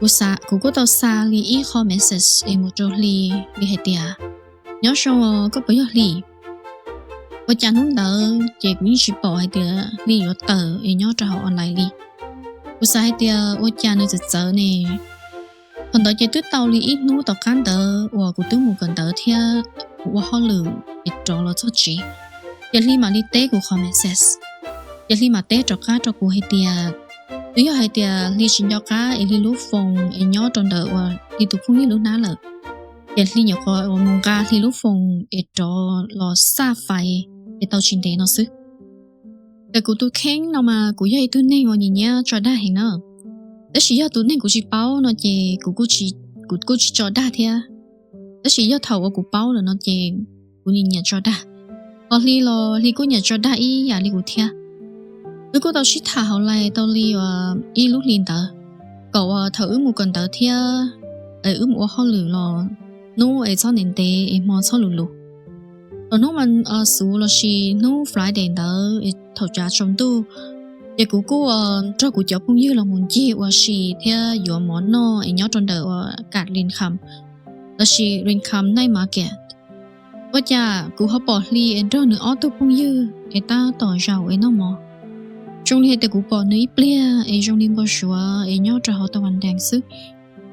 Kuv kuj tau xa li ib qho message es mus rau Hli, Hli hais tias, nyob zoo os, koj puas yog Hli? Ua cas hnub ntawd ces kuv yeej tsis pom hais tias Hli yuav tawm es nyob rau hauv online li. Kuv xav hais tias ua cas nws txawv txawv ne. Thaum ntawd ces twb tau li ib hnub tom qab ntawd uas kuv twb mus kawm ntawv thiab kuv ua hauj lwm es rov los txog tsev, ces Hli mam li teb kuv qhov message. Ces Hli mam teb rov qab rau kuv hais tias, twb yog hais tias Hli tsis nco qab es Hli lub foos es nyob rau ntawm uas Hli tus phooj ywg lub hnab lawm, ces Hli nyuam qhuav mus nqa Hli lub foos es rov los xaj fais es tau tsis ntev no xwb. Ces kuv tus kheej no mas kuv yog ib tug neeg uas nyiam nyiam tso dag heev na. Tab sis yog tus neeg kuv tsis paub no ces kuv kuj tsis tso dag thiab. Tab sis yog thaum uas kuv paub lawm no ces kuv nyiam nyiam tso dag. Ho Hli los Hli kuj nyiam tso dag ib yam li kuv thiab. Wb kuj tau sib tham hauv lais tau li uas ib lub hli ntawd, kom uas thaum wb mus kawm ntawv thiab es wb mus ua hauj lwm los hnub es txhob ntev ntev es hmo txhob luv luv. Thaum hnub mas xuv lossis hnub Friday ntawd es thaum tsav tsaus ntuj, ces kuv kuj nrog kuv cov phooj ywg los mus ncig ua si thiab yuav mov noj es nyob rau ntawm uas kam Rincam lossis Rincam Night Market. Ua cas kuv ho pom Hli es nrog nws ob tug phooj ywg es tab tom zaum es noj mov. Zoo li hais tias kuv pom nws ib pliag es zoo li npau suav es nyob rau hauv tau vas ntees xwb.